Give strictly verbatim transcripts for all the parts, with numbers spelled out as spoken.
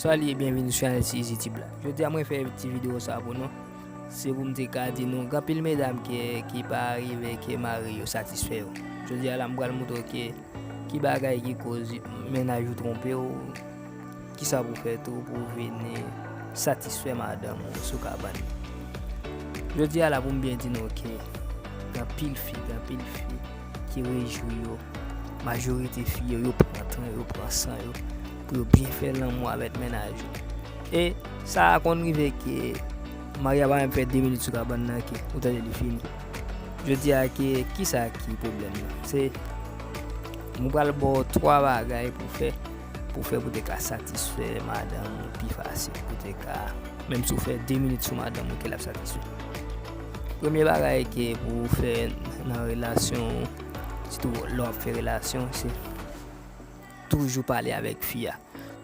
Salut e byenvini sou chanèl Easy Tube la. Jodi a mwen fè ti videyo sa pou nou. Se pou m te ka di nou, gen anpil medam ki, ki pa rive ke mari yo satisfè yo. Jodi a la m pral montre w ke ki bagay ki koz mennaj ou twonpe w, kisa pou fè tou pou w vin satisfè madanm ou sou kabann. Jodi a la pou m byen di nou ke gen anpil fi, gen anpil fi ki rejwi yo. Majorite fi yo, yo pran tan yo, pran san yo pou yo byen fè lanmou avèk mennaj yo. E sa a konn rive ke mari a pa menm fè de minit sou kabann nan ke ou tande li fini. Jodi a ke kisa ki pwoblèm nan? Se mwen pral ba w twa bagay pou fè, pou fè pou te ka satisfè madanm ou pi fasil, pou te ka, menm si w fè de minit sou madanm ou ke l ap satisfè. Premye bagay ke pou w fè nan relasyon w, sitou lè w ap fè relasyon, se toujou pale avèk fi a.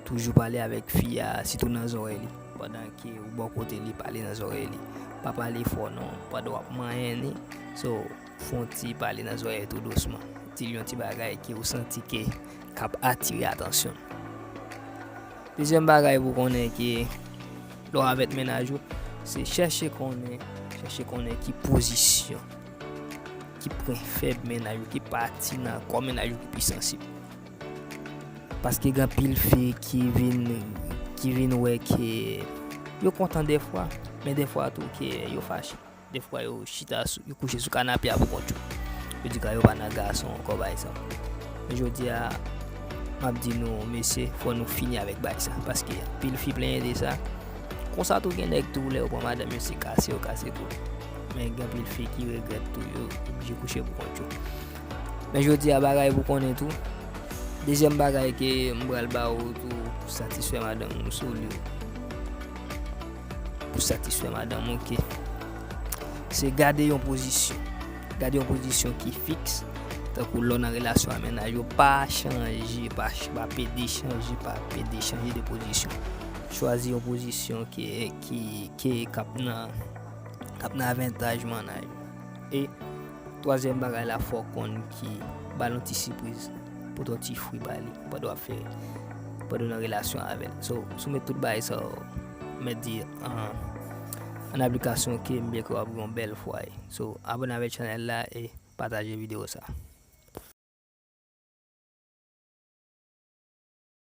Toujou pale avèk fi a, sitou nan zòrèy li. Pandan ke ou bò kote li, pale nan zòrèy li. Pa pale fò non, pandan w ap manyen li. So, fè yon ti pale nan zòrèy tou dousman. Di l yon ti bagay ke ou santi ke k ap atire atansyon l. Dezyèm bagay pou konnen ke lè w avèk mennaj ou, se chèche konnen, chèche konnen ki pozisyon, ki pwen fèb mennaj ou, ki pati nan kò mennaj ou ki pi sansib. Paske gen anpil fi ki vin, ki vin wè ke yo kontan dèfwa, men dèfwa tou ke yo fache. Dèfwa yo chita sou, yo kouche sou kanape a pou kont yo. Yo di ka yo pa nan gason ankò bagay sa. Men jodi a, m ap di nou, mesye, fò nou fini avèk bagay sa. Paske anpil fi plenyen de sa. Konsa tou gen nèg tou, lè yo pran madanm yo, se kase yo kase tou. Men gen anpil fi ki regrèt tou, yo oblije kouche pou kont yo. Men jodi a, bagay pou konnen tou. Dezyèm bagay ke m pral ba ou tou pou satisfè madanm ou, sou li. Pou satisfè madanm ou, ke se gade yon pozisyon. Gade yon pozisyon ki fiks. Tankou lè w nan relasyon ak mennaj ou, pa chanje, pa, pa pede chanje, pa pede chanje de pozisyon. Chwazi yon pozisyon ki, ki, ki k ap nan, k ap nan avantaj mennaj ou. E twazyèm bagay la, fò w konn ki ba l yon ti sipriz, pote yon ti fwi ba li pandan w ap fè, pandan w nan relasyon avè l. So, si w met tout bagay sa yo, mèt di, an, an aplikasyon, ke m byen kwè w ap gen yon bèl fwaye. So, abòne avèk chanèl la e pataje videyo sa.